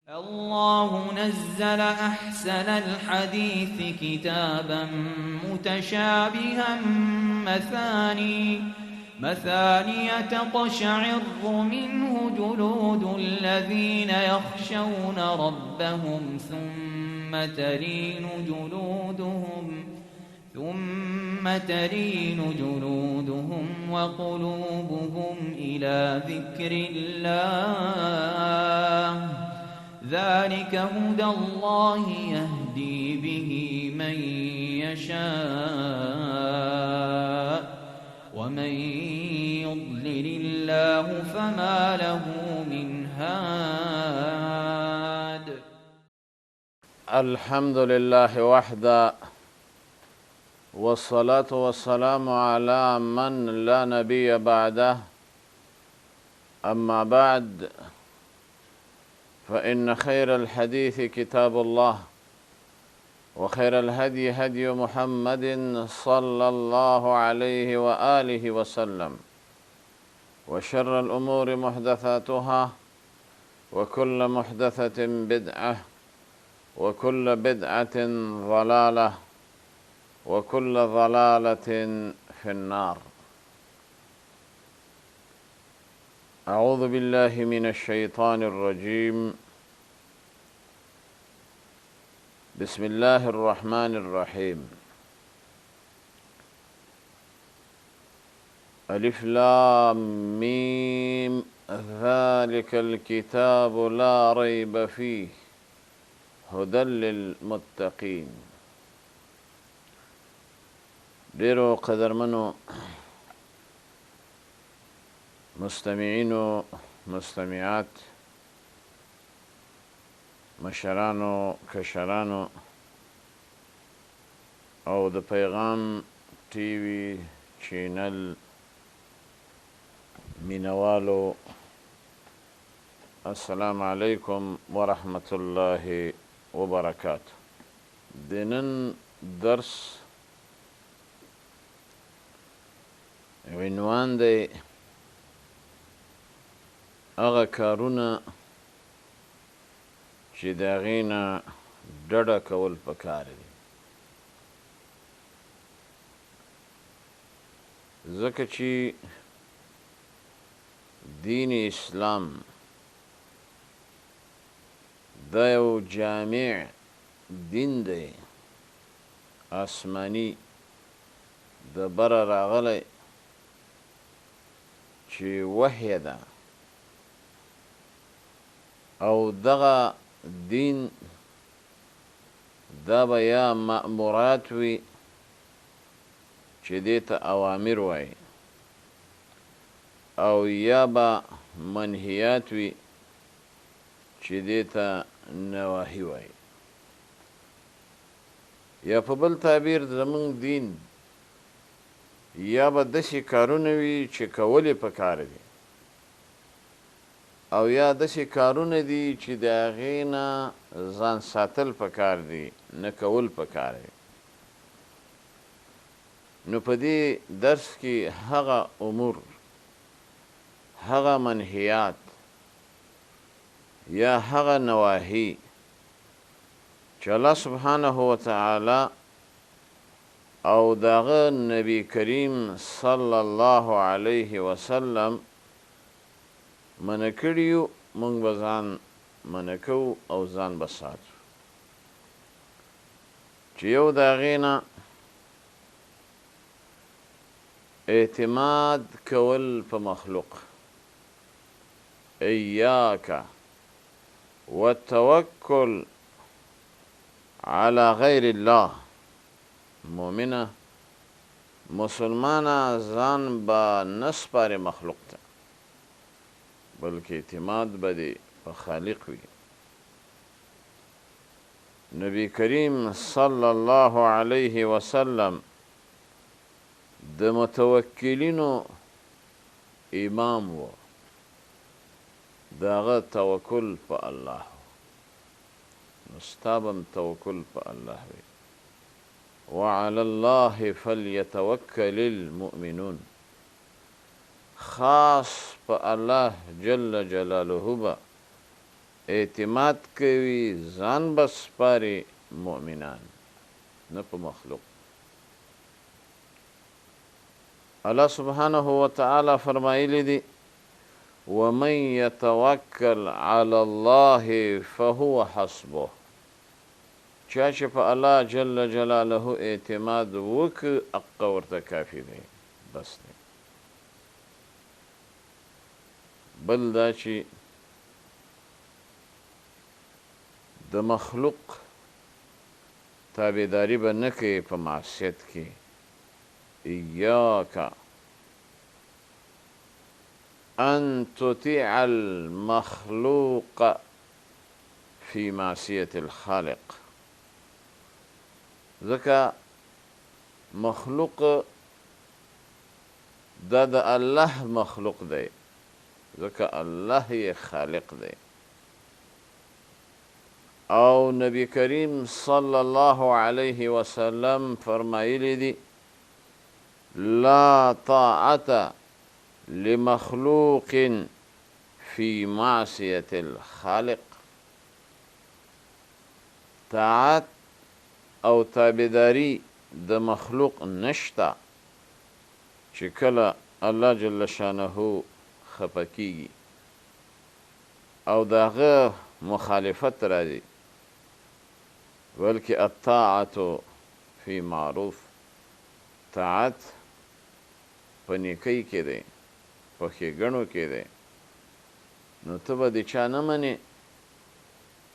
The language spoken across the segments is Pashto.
الله نزل أحسن الحديث كتابا متشابها مثاني تقشعر منه جلود الذين يخشون ربهم ثم تلين جلودهم وقلوبهم إلى ذكر الله ذلك هدى الله يهدي به من يشاء ومن يضلل الله فما له من هاد. الحمد لله وحده، والصلاة والسلام على من لا نبي بعده، أما بعد، فإن خير الحديث كتاب الله، وخير الهدي هدي محمد صلى الله عليه وآله وسلم، وشر الأمور محدثاتها، وكل محدثة بدعة، وكل بدعة ضلالة، وكل ضلالة في النار. أعوذ بالله من الشيطان الرجيم. بسم الله الرحمن الرحيم. ألف لام ميم ذلك الكتاب لا ريب فيه هدى للمتقين. ډیرو قدرمنو مستمعینو، مستمعات، مشرانو، کشرانو او د پیغام ټي وي چینل مینوالو، السلام علیکم ورحمت الله وبرکاته. د نن درس عنوان دی هغه کارونه چې د هغې نه ډډه کول پکار دي، ځکه چې دین اسلام دا یو جامع دین دی، آسماني د بره راغلی چې وحی ده، او دغه دین دا به یا مأمورات وي چې دې ته اوامر وایي، او یا به منهیات وي چې دې ته نواهی وایي. یا په بل تعبیر زمونږ دین یا به داسې کارونه وي چې کول یې پکار دي، او یا داسې کارونه دي چې د هغې نه ځان ساتل پکار دي، نه کول پکار دي. نو په دې درس کې هغه امور، هغه منهیات یا هغه نواهی چې الله سبحانه وتعالی او دغه نبی کریم صلی الله علیه وسلم منع کړي یو، موږ به ځان منع کوو او ځان به ساتو. چې یو د هغې نه اعتماد کول په مخلوق، ایاک والتوکل علی غیر الله. مؤمنه مسلمانه ځان به نه سپارې مخلوق ته، بلکې اعتماد به دې په خالق وي. نبی کریم صلی الله علیه وسلم د متوکلینو امام و، د هغه توکل په الله و، نو ستا به هم توکل په الله وي. وعلى الله فليتوکل المؤمنون. خاص په الله جل جلاله به اعتماد کوي، ځان به سپاري مؤمنان، نه په مخلوق. الله سبحانه وتعالی فرمایلی دي، ومن يتوکل علی الله فهو حسبه، چا چې په الله جل جلاله اعتماد وکړ، هغه ورته کافي دی، بس دی. بل دا چې د مخلوق تابعداري به نه کوي په معصیت کې. ایاک ان تطیع المخلوق فی معصیة الخالق، ځکه مخلوق دا د الله مخلوق دی، ځکه الله یې خالق دی، او نبی کریم صلی الله علیه وسلم فرمایلی دي، لا طاعة لمخلوق فی معصیة الخالق، طاعت او تابعداري د مخلوق نشته چې کله الله جل شانه خپه کیږي او د هغه مخالفت راځي، بلکې الطاعة فی معروف، طاعت په نیکۍ کې دی، په ښېګڼو کې دی، نو ته به د چا نه منې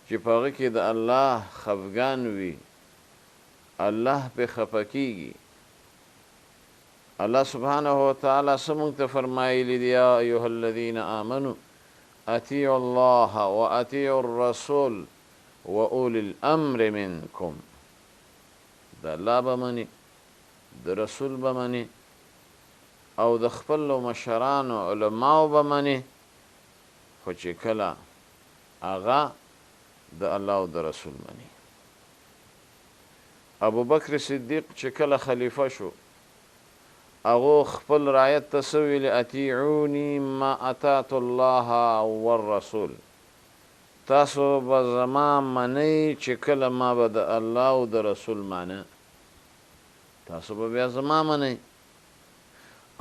چې په هغه کې د الله خفګان وي، الله پرې خفه کېږي. الله سبحانه وتعالی څه مونږ ته فرمایلي دي، یا ایها الذین آمنو اطیعوا الله واطیعوا الرسول واولی الامر منکم. د الله به منې، د رسول به منې او د خپلو مشرانو علماو به منې، خو چې کله هغه د الله او د رسول مني. ابوبکر صدیق چې کله خلیفه شو، هغو خپل رعیت ته څه ویلي، اطیعوني ما اطعت الله والرسول، تاسو به زما منئ چې کله ما به د الله او د رسول مانه، تاسو به بیا زما منئ،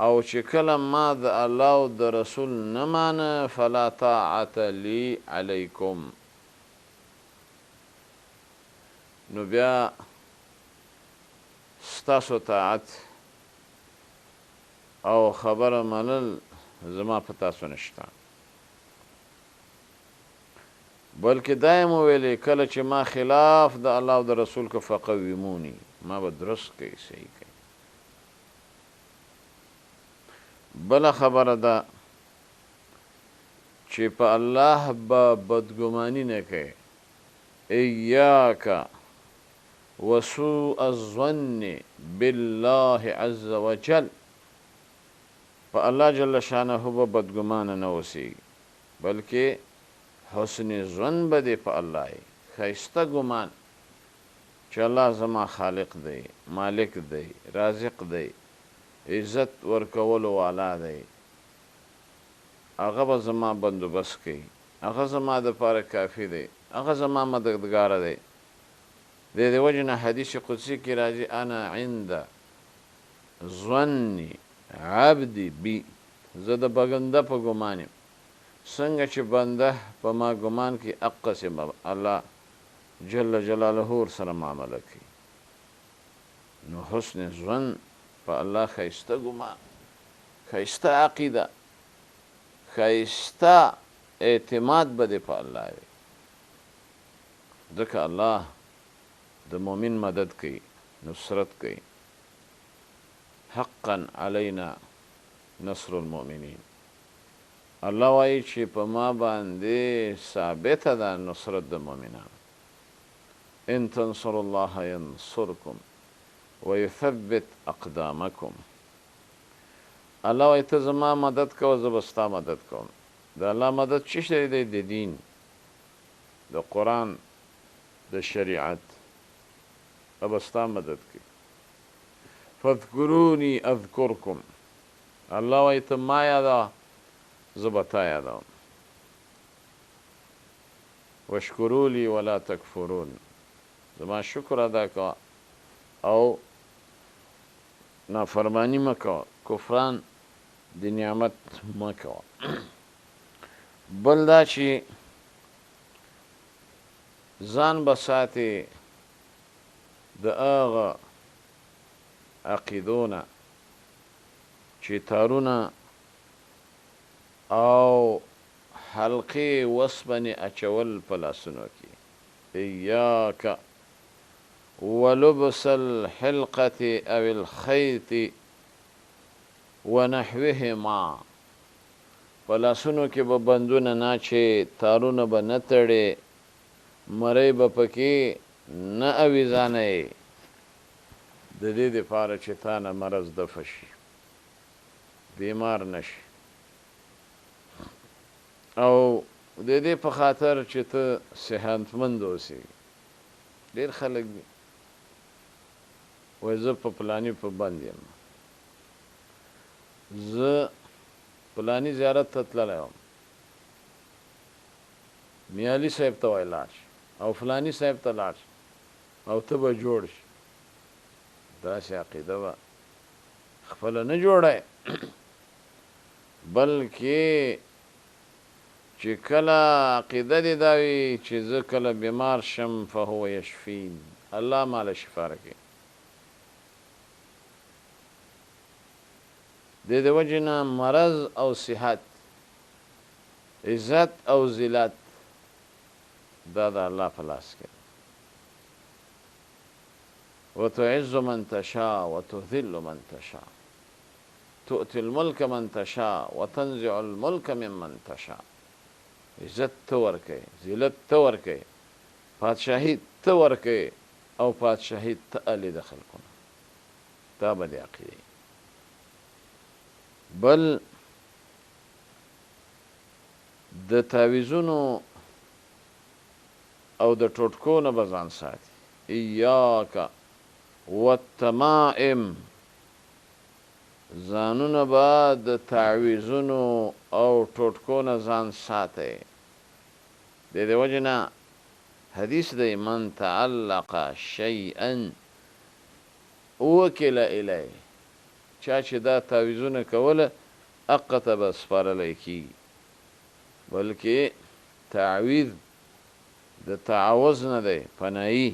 او چې کله ما د الله او د رسول نه مانه، فلا طاعة لي علیکم، نو بیا ستاسو طاعت او خبره منل زما په تاسو نشته. بلکې دا یې هم وویلې، کله چې ما خلاف د الله او د رسول که فقوموني، ما به درست کړئ، صحیح کړئ. بله خبره دا چې په الله به بدګماني نه کوې، ایاک وسوء الظن بالله عز وجل، په الله جل شانه به بدګمانه نه اوسېږي، بلکې حسن ظن به دې په الله وي، ښایسته ګمان چې الله زما خالق دی، مالک دی، رازق دی، عزت ورکولو والا دی، هغه به زما بندوبست کوي، هغه زما دپاره کافي دی، هغه زما مددګار دی. د دې وجې نه حدیث قدسي کې راځي، انا عند ظن عبدي بي، زه د بنده په ګمان یم، څنګه چې بنده په ما ګمان کوي هقسې به الله جل جلاله ورسره معامله کوي. نو حسن ظن په الله ښایسته ګمان، ښایسته عقیده، ښایسته اعتماد به دې په الله وي، ځکه الله د مؤمن مدد کوي، نصرت کوي. حقا علینا نصر المؤمنین، الله وایي چې په ما باندې ثابته ده نصرت د مؤمنانو. ان تنصروا الله ینصرکم ویثبت اقدامکم، الله وایي ته زما مدد کوه، زه به ستا مدد کوم. د الله مدد څه شی دی؟ د دین، د قرآن، د شریعت، هغه به ستا مدد کوي. فاذکروني اذکرکم، الله وایي ته ما یادوه، زه به تا یادوم. واشکروا لي ولا تکفرون، زما شکر ادا کوه او نافرمانی مه کوه، کفران د نعمت مه کوه. بل دا چې ځان به ساتې د هغه عقیدو نه چې تارونه او حلقې وسپنې اچول په لاسونو کې. ایاک ولبس الحلقة او الخیط ونحوهما، په لاسونو کې به بندونه نه اچوې، تارونه به نه تړې، مرۍ به پکې نه اویزانوې، د دې دپاره چې تا نه مرض دفع شي، بیمار نه شي، او د دې په خاطر چې ته صحتمند اوسې. ډېر خلک دي وایي زه په پلاني په بند یم، زه پلاني زیارت ته تللی وم، میالي صاحب ته وایي لاړ شي او فلاني صاحب ته لاړ شي او ته به جوړ شي. داسې عقیده به خپله نه جوړی، بلکې چې کله عقیده دې دا وي چې زه کله بیمار شم فهو یشفین، الله ماله شفا راکوي. د دې وجې نه مرض او صحت، عزت او ذلت دا د الله په لاس کې دی. وتعز من تشاء وتذل من تشاء، تؤتي الملک من تشاء وتنزع الملک ممن تشاء. عزت ته ورکوې، ذلت ته ورکوې، پادشاهي ته ورکوې او پادشاهي ته الې د خلکو نه، دا به دې عقیده وي. بل د تعویذونو او د ټوټکو نه به ځان ساتي. ایاک والتمائم، ځانونه به د تعویذونو او ټوټکو نه ځان ساتئ. د دې وجې نه حدیث دی، من تعلق شیئا وکل الیه، چا چې دا تعویذونه کوله هغه ته به سپارلی کیږي. بلکې تعویذ د تعوذ نه دی، پناهي،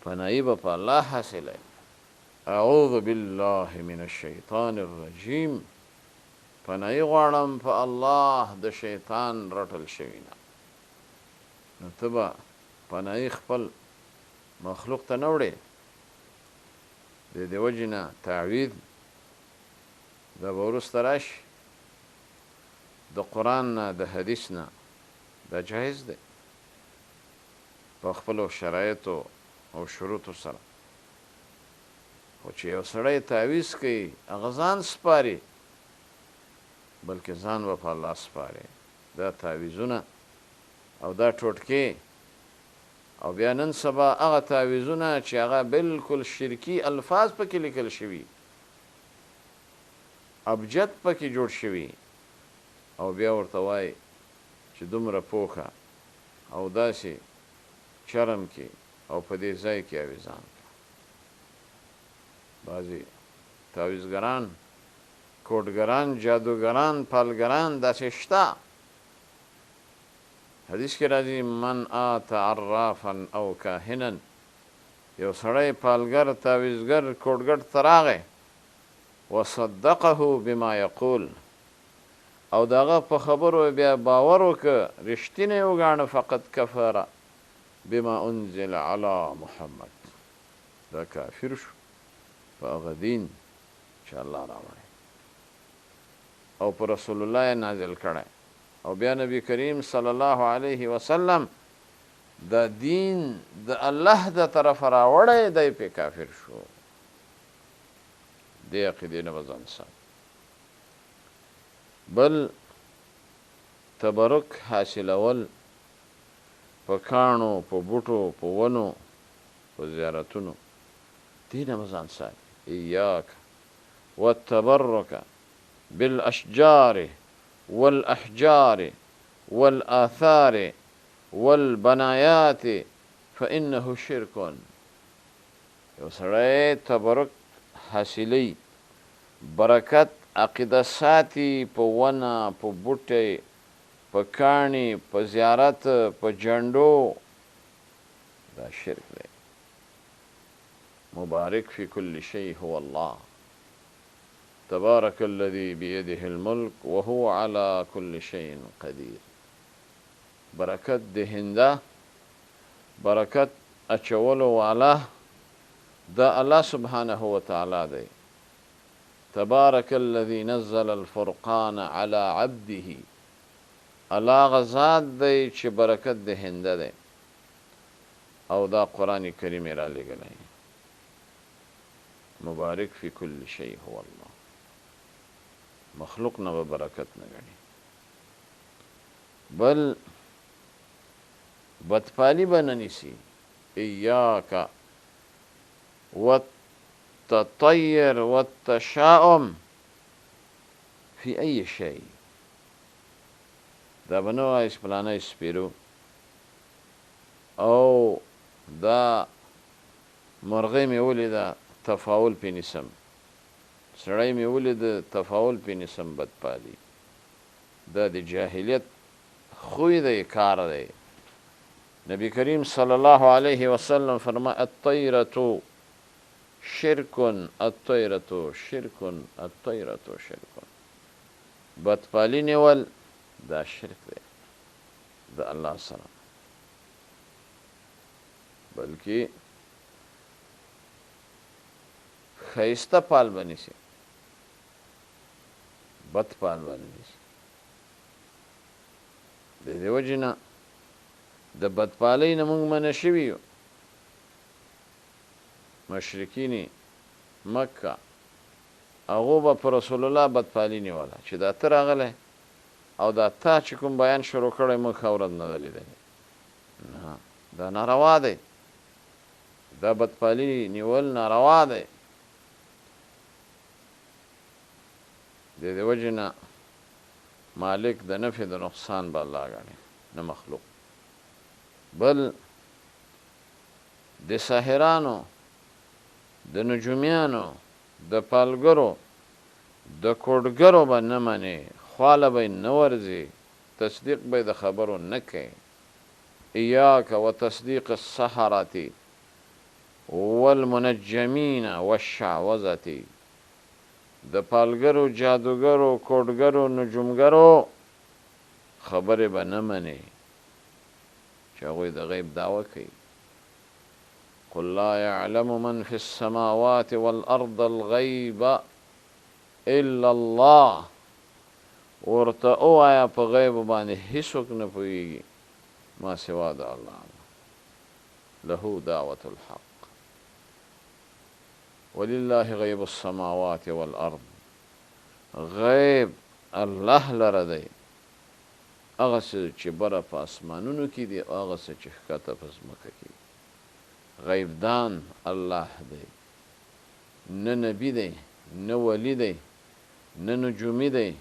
پناهي به په الله حاصله. اعوذ بالله من الشیطان الرجیم، پناهي غواړم په الله د شیطان رټل شوي نه. نو ته به پناهي خپل مخلوق ته نه وړې. د دې وجې نه تعویذ دا به وروسته راشي د قرآن نه د حدیث نه، دا جایز دی په خپلو شرایطو او شروطو سره. خو چې یو سړی تعویذ کوي هغه ځان سپاري، بلکې ځان به په الله سپاري. دا تعویذونه او دا ټوټکې او بیا نن سبا هغه تعویذونه چې هغه بالکل شرکي الفاظ پکې لیکل شوي، ابجد پکې جوړ شوي، او بیا ورته وایي چې دومره پوښه او داسې چرم کې او په دې ځای کې اویزان کړه. بعضې تعویذګران، کوډګران، جادوګران، پالګران داسې شته. حدیث کې راځي من آت عرافا او کاهنا، یو سړی پالګر، تعویذګر، کوډګر ته راغی، وصدقه بما یقول، او د هغه په خبرو بیا باور وکړ، رښتینی یې وګاڼه، فقد کفر بما انزل علی محمد، دا کافر شو په هغه دین چې الله راوړی او په رسول الله یې نازل کړی. او بیا نبی کریم صلی الله علیه وسلم دا دین د الله د طرفه راوړی دی، پې کافر شو. دې عقیدې نه به ځان ساتي. بل تبرک حاصلول په کاڼو، په بوټو، په ونو، په زیارتونو، دې نه به ځان ساتي. ایاک والتبرک بالاشجار والاحجار والآثار والبنایات فانه شرک. یو سړی تبرک حاصلوي، برکت عقیده ساتي په ونه، په بوټی، په کاڼي، په زیارت، په جنډو، دا شرک دی. مبارک فی کل شیء هو الله تبارک الذی بیده الملک وهو علی کل شیء قدیر. برکت دهنده، برکت اچولو والا دا الله سبحانه وتعالی دی. تبارک الذی نزل الفرقان علی عبده، الله هغه ذات دی چې برکت دهنده دی او دا قرآن کریم یې رالیږلی. مبارک فی کل شیء هو الله. مخلوق نه به برکت نه ګڼي، بل بدپالی به نه نیسي. ایاک والتطیر والتشاؤم فی ای شیء، دا به نه وایي چې فلانی سپیرو او دا مرغۍ مې ولیده تفاول پې نیسم، سړی مې ولید تفاول پې نیسم. بدپالی دا د جاهلیت خوی دی، کار دی. نبی کریم صلی الله علیه وسلم فرمایي الطیرة شرک، الطیرة شرک، الطیرة شرک. بدپالی نیول دا شرک دی د الله سره، بلکې ښایسته پال به نیسي، بد پال به نه نیسي. د دې وجې نه د بدپالۍ نه موږ منع شوي یو. مشرکین مکه هغو به په رسول الله بدپالي نیوله چې دا ته راغلی او دا تا چې کوم بیان شروع کړی موږ ښه ورځ نه ده لیدلې. نه، دا ناروا دی، دا بدپالي نیول ناروا دی. د دې وجې نه مالک د نفع د نقصان به الله ګڼي نه مخلوق. بل د ساحرانو، د نجومیانو، د پالګرو، د کوډګرو به نه منې، خواله به یې نه ورځې، تصدیق به یې د خبرو نه کوې. ایاک وتصدیق السحرة والمنجمین والشعوذة، د پالګرو، جادوګرو، کوډګرو، نجومګرو خبرې به نه منې چې هغوی د غیب دعوه کوي. قل لا يعلم من في السماوات والأرض الغيب الا الله، ورته ووایه په غیب باندې هیڅوک نه پوهیږي ما سوا د الله نه. له دعوة الحق ولله غیب السماوات والارض، غیب الله لره دی، هغه څه چې بره په اسمانونو کې دي او هغه څه چې ښکته په ځمکه کې دي. غیب دان الله دی، نه نبي دی، نه ولي دی، نه نجومي دی،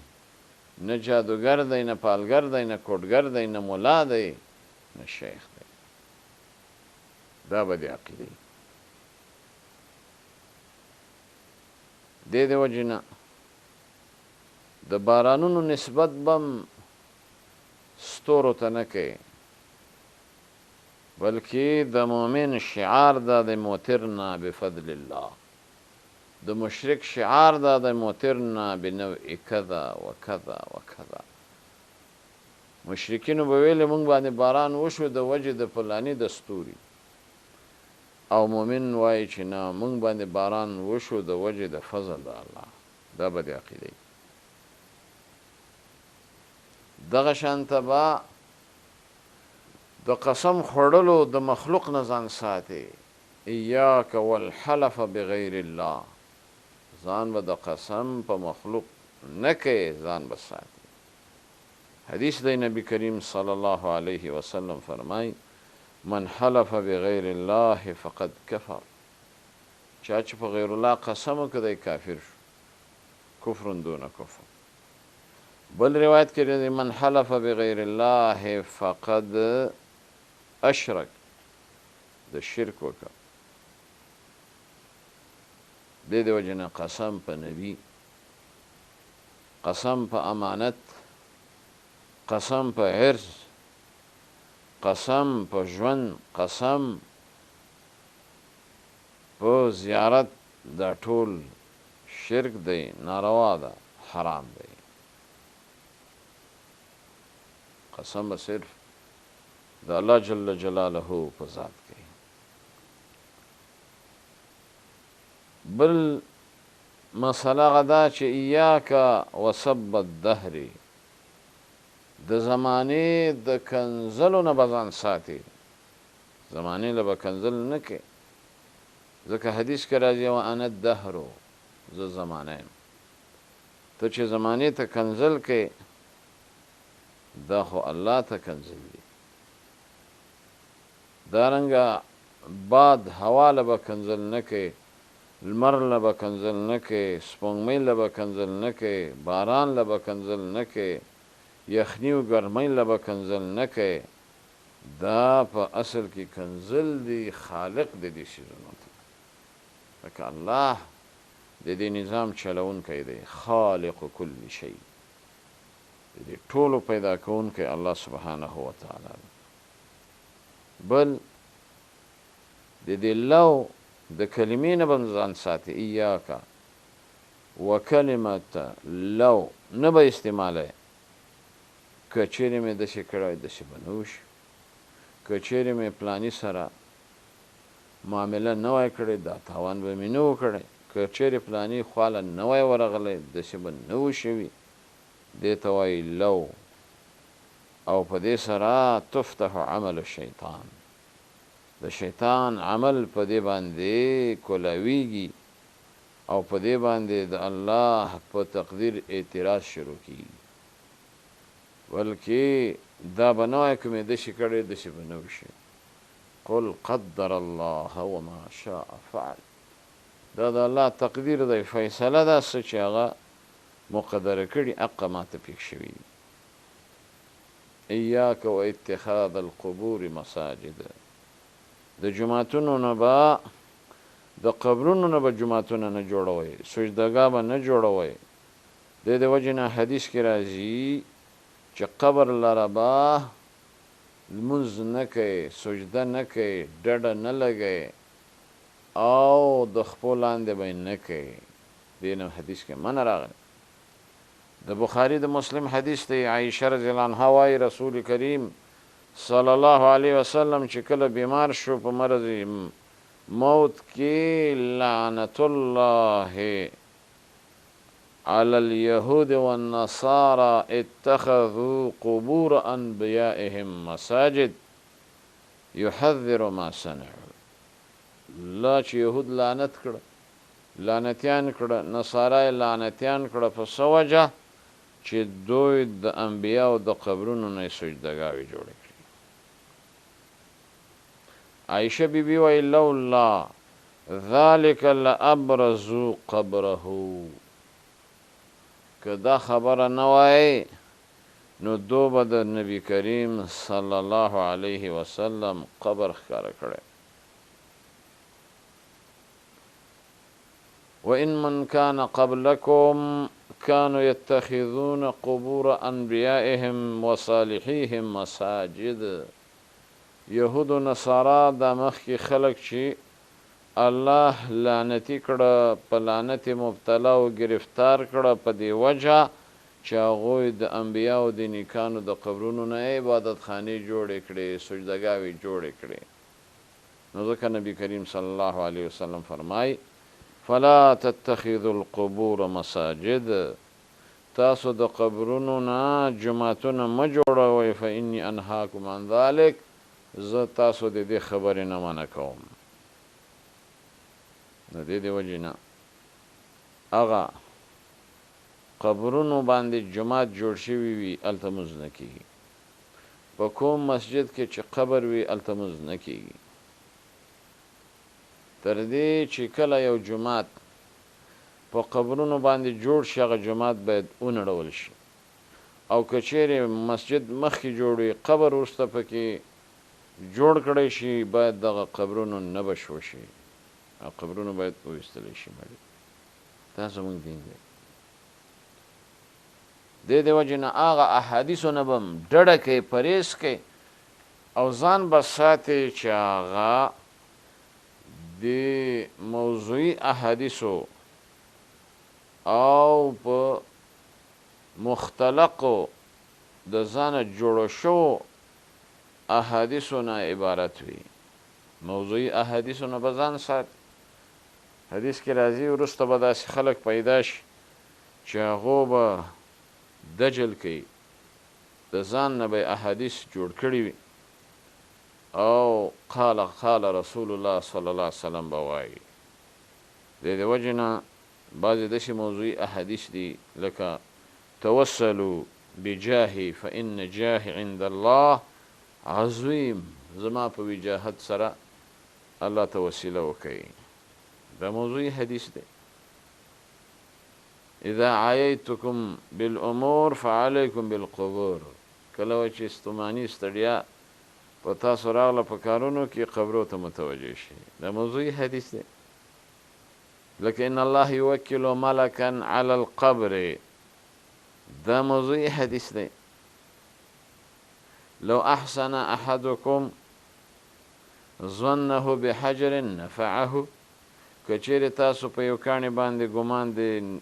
نه جادوګر دی، نه پالګر دی، نه کوډګر دی، نه ملا دی، نه شیخ دی. دا به د عقیدې دې د وجې نه د بارانونو نسبت بم ستورو ته نه کوي، بلکې د مؤمن شعار دا دی مطرنا بفضل الله، د مشرک شعار دا دی مطرنا بنوع کذا وکذا وکذا. مشرکینو به ویلې مونږ باندې باران وشو د وجې د فلاني د ستوري، او مؤمن وایي چې نه مونږ باندې باران وشو د وجې د فضل د الله. دا به د عقیده وي. دغه شانته به د قسم خوړلو د مخلوق نه ځان ساتي. ایاک والحلف بغیر الله، ځان به د قسم په مخلوق نه کوې، ځان به ساتي. حدیث دی نبی کریم صلی الله علیه وسلم فرمای من حلف بغیر الله فقد کفر، چا چې په غیر الله قسم وکړ دی کافر شو، کفر دون کفر. بل روایت کې دی من حلف بغیر الله فقد اشرک د شرک وکړ. دې د وجې نه قسم په نبی، قسم په امانت، قسم په عرض، قسم په ژوند، قسم په زیارت، دا ټول شرک دی، ناروا ده، حرام دی. قسم به صرف د الله جل جلاله په ذات کوي. بل مسله هغه دا چې ایاک وسب الدهر، د زمانې د کنځلو نه به ځان ساتي، زمانې له به کنځل نه کوي، ځکه حدیث کې راځي وانا الدهر، زه زمانه یم. ته چې زمانې ته کنځل کوې دا خو الله ته کنځل دي. دارنګه باد هوا له به کنځل نه کوې، لمر له به کنځل نه کوې، سپوږمۍ له به کنځل نه کوې، باران له به کنځل نه کوې، یخني او ګرمۍ له به کنځل نه کوې. دا په اصل کې کنځل دي خالق د دې څیزونو ته، ځکه الله د دې نظام چلوونکی دی، خالق کل شی، د دې ټولو پیدا کوونکی الله سبحانه وتعالی دی. بل د دې لو د کلمې نه به ځان ساتي، ایاک وکلمة لو نه به استعمالوې، که چېرې مې داسې کړی وای داسې به نه وشي، که چېرې مې پلاني سره معامله نه وای کړې دا تاوان به مې نه و کړی، که چېرې پلاني خواله نه وای ورغلی داسې به نه و شوي. دې ته وایي لو، او په دې سره تفتح عمل الشیطان، د شیطان عمل په دې باندې کولاویږي او په دې باندې د الله په تقدیر اعتراض شروع کیږي، بلکې دا به نه وایي که مې داسې کړی داسې به نه وشي. قل قدر الله وما شاء فعل، دا د الله تقدیر دی، فیصله ده، څه چې هغه مقدره کړي هغه ماته پېښ شوي دي. ایاک و اتخاذ القبور مساجد، د جوماتونو نه به، د قبرونو نه به جوماتونه نه جوړوئ، سجدګاه به نه جوړوئ. د دې وجې نه حدیث کې راځي چې قبر لره به لمونځ نه کوې، سجده نه کوې، ډډه نه لګوې او د خپو لاندې به یې نه کوې. دې نه حدیث کې منع راغلی. د بخاري د مسلم حدیث دی، عایشه رضی الله عنها وایي رسول کریم صلی الله علیه وسلم چې کله بیمار شو په مرض موت کې، لعنت الله علی اليهود والنصارى اتخذوا قبور انبیائهم مساجد يحذر ما صنعوا. الله چې یهود لعنت کړه، لعنتیان کړه، نصارا یې لعنتیان کړه، په څه وجه چې دوی د انبیاو د قبرونو نه یې سجدګاوې جوړې کړې. عایشه بی بی وایي لولا ذلک لابرزو قبره، که دا خبره نه وای نو دو به د نبی کریم صلی الله علیه وسلم قبر ښکاره کړی. وإن من كان قبلكم كانوا يتخذون قبور أنبيائهم وصالحيهم مساجد. یهود و نصارا دا مخکې خلک چې الله لعنتي کړه، په لعنت مبتلا او ګرفتار کړه، په دې وجه چې هغوی د انبیاو د نیکانو د قبرونو نه عبادت خانې جوړې کړې، سجدګاوې جوړې کړې. نو ځکه نبی کریم صلی الله علیه وسلم فرمایي فلا تتخذوا القبور مساجد، تاسو د قبرونو نه جوماتونه مه جوړوئ، فانی انهاکم عن ذلک، زه تاسو د دې خبرې نه منع کوم. د دې د وجې نه هغه قبرونو باندې جومات جوړ شوي وي هلته مونځ نه کېږي، په کوم مسجد کې چې قبر وي هلته مونځ نه کېږي، تر دې چې کله یو جومات په قبرونو باندې جوړ شي هغه جومات باید ونړول شي، او که چیرې مسجد مخکې جوړ وي قبر وروسته پکې جوړ کړی شي، باید دغه قبرونو نبش وشي، قبرونو باید وویستل شي مړي. دا زموږ دین دی. دې د وجې نه هغه احادیثو نه به هم ډډه کوي، پرهېز کوي او ځان به ساتي چې هغه د موضوعي احادیثو او په مختلقو د ځانه جوړو شوو احادیثو نه عبارت وي. موضوعي احادیثو نه به ځان ساتي. حدیث کې راځي وروسته به داسې خلک پیدا شي چې هغو به دجل کوي، د ځان نه به احادیث جوړ کړي وي او قال قال رسول الله صلی الله علیه وسلم به وایي. د دې وجې نه بعضې داسې موضوعي احادیث دي لکه توسلوا بجاهي فإن جاهي عند الله عظیم، زما په وجاهت سره الله ته وسیله وکړئ. دا موضوعي حدیث دی. اذا عاییتکم بالامور فعلیکم بالقبور، کله چې ستوماني ستړیا په تاسو راغله په کارونو کې قبرو ته متوجه شئ. دا موضوعي حدیث دی. لکه ان الله یوکل ملکا علی القبر، دا موضوعي حدیث دی. لو احسن احدکم ظنه بحجر نفعه، که چیرې تاسو په یو کاڼي باندې ګمان دی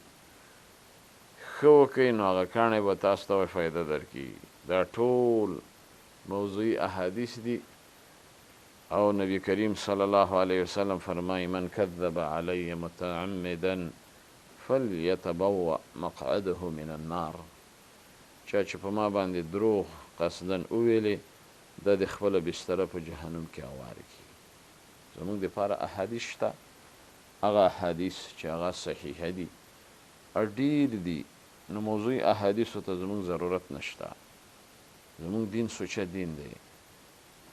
ښه وکئ نو هغه کاڼی به تاسو ته فایده درکړي. دا ټول موضوعي احادیث دي. او نبی کریم صلی الله علیه وسلم فرمایي من کذب علی متعمدا فلیتبوأ مقعده من النار، چا چې په ما باندې دروغ قصدا وویلې دا د خپله بستره په جهنم کې اوار کړي. زموږ دپاره احادیث شته، هغه احادیث چې هغه صحیحه دي ډېر دي، نو موضوعي احادیثو ته زموږ ضرورت نشته. زموږ دین سوچه دین دی،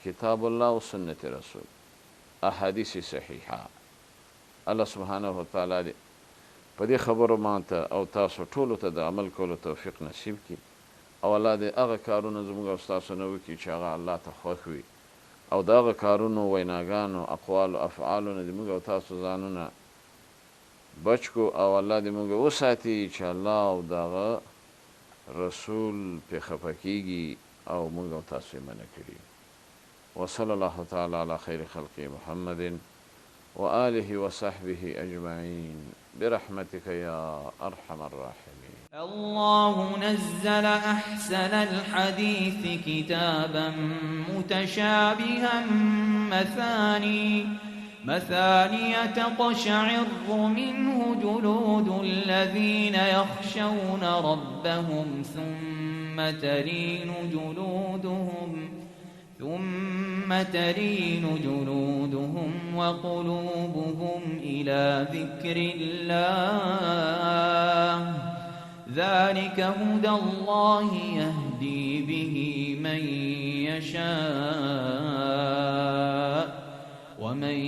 کتاب الله او سنت رسول، احادیث صحیحه. الله سبحانه وتعالی دې په دې خبرو ماته او تاسو ټولو ته د عمل کولو توفیق نصیب کړي، او الله دې هغه کارونه زموږ او ستاسو نه وکړي چې هغه الله ته خوښ وي، او د هغه کارونو، ویناګانو، اقوالو، افعالو نه دې موږ او تاسو ځانونه بچ کړو، او الله دې موږ وساتي چې الله او د هغه رسول پرې خفه کېږي او موږ او تاسو یې منع کړي. وصلی الله تعالی علی خیر خلقه محمد وآله وصحبه أجمعين برحمتك يا أرحم الراحمين. الله نزل أحسن الحديث كتابا متشابها مثانية تقشعر منه جلود الذين يخشون ربهم ثم تلين جلودهم وقلوبهم إلى ذكر الله، ذلك هدى الله يهدي به من يشاء ومن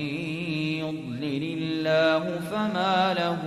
يضلل الله فما له